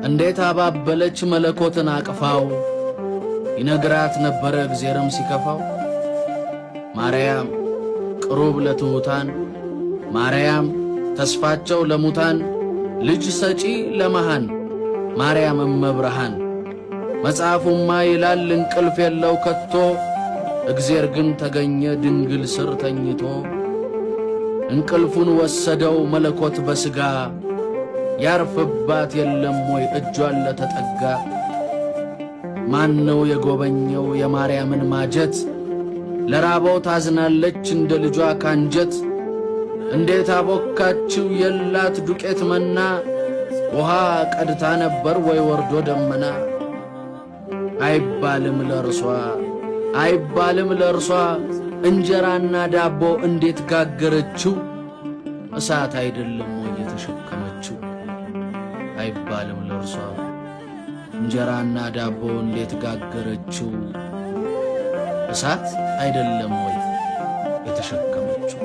እንዴት አባበለች መለኮትን አቅፋው፣ ይነግራት ነበረ እግዜርም ሲከፋው። ማርያም ቅሩብ ለትሑታን፣ ማርያም ተስፋቸው ለሙታን፣ ልጅ ሰጪ ለመሃን፣ ማርያም እመብርሃን። መጽሐፉማ ይላል እንቅልፍ የለው ከቶ፣ እግዜር ግን ተገኘ ድንግል ስር ተኝቶ። እንቅልፉን ወሰደው መለኮት በሥጋ፣ ያርፍባት የለም ወይ እጇን ለተጠጋ? ማን ነው የጎበኘው የማርያምን ማጀት? ለራበው ታዝናለች እንደ ልጇ ካንጀት። እንዴት አቦካችው የላት ዱቄት መና፣ ውሃ ቀድታ ነበር ወይ ወርዶ ደመና። አይባልም ለርሷ አይባልም ለርሷ እንጀራና ዳቦ እንዴት ጋገረችው? እሳት አይደለም ወይ የተሸከመችው? አይባልም ለርሷ እንጀራና ዳቦ እንዴት ጋገረችው? እሳት አይደለም ወይ የተሸከመችው?